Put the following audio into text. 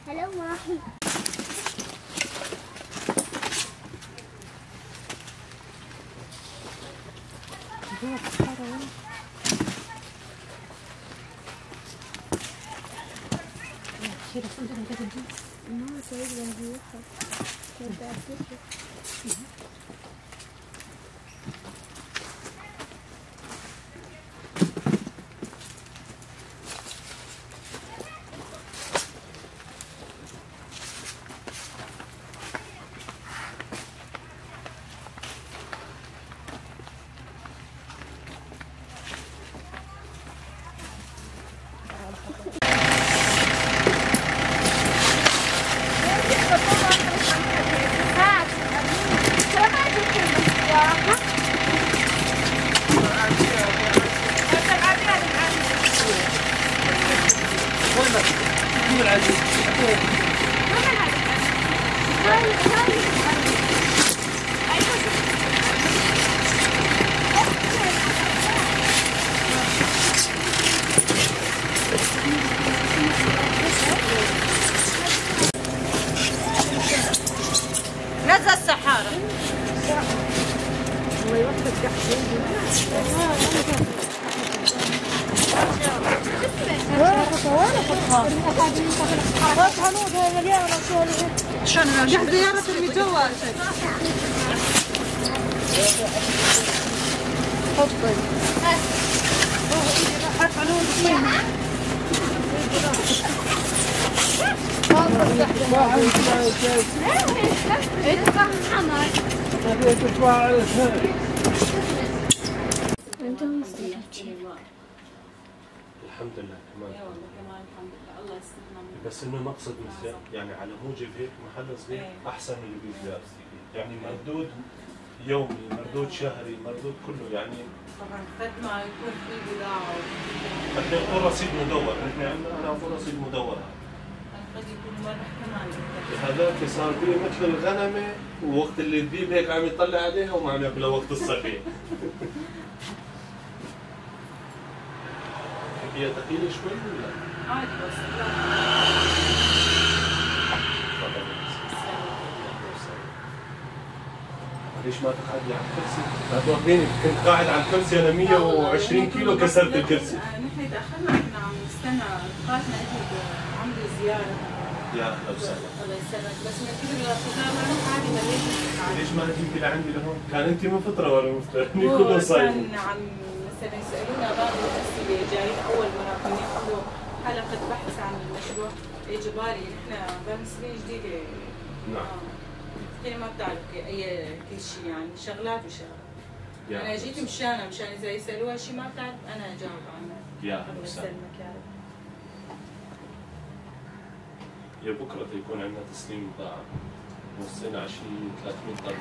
هلو ماهي. نزل السحارة. الله يوفقك. زيارة المجوز. حطي. الحمد لله كمان. اي والله كمان الحمد لله، الله يسترنا. بس انه مقصد مثل يعني على موجب هيك محل صغير احسن من اللي بيبيع، يعني مردود يومي، مردود شهري، مردود كله يعني. طبعا قد ما يكون في بضاعة قد يكون رصيد مدور، نحن عندنا انا أقول رصيد مدور، قد يكون مربح كمان. هذاك صار فيه مثل الغنمه، ووقت اللي الذيب هيك عم يطلع عليها وما عم ياكلها وقت الصبيح. هي ثقيلة شوي ولا؟ عادي بس لا. ليش ما تقعدي على الكرسي؟ لا تواخذيني، كنت قاعد على الكرسي انا 120 كيلو كسرت الكرسي. نحن تاخرنا، كنا عم نستنى رفقاتنا اجوا عملوا زيارة. يا اهلا وسهلا. الله يسلمك، بس من كثر الانتظار ما عادي مليت. ليش ما جيتي لعندي لهون؟ كان انت من فترة ولا مفترة؟ كله صايم. كان عم مثلا يسالونا بعض الاسئلة، جايين اول مرة بدهم ياخذوا حلقة بحث عن المشروع اجباري، نحن بمسلين جديدة. نعم. كثير ما بتعرف اي كل شيء يعني شغلات وشغلات. انا جيت مشانها، مشان اذا يسالوها شيء ما بتعرف انا اجاوب عنها. يا اهلا وسهلا. الله يسلمك يا رب. يا بكره يكون عندنا تسليم بضاعة، وصينا على شيء 300 طن.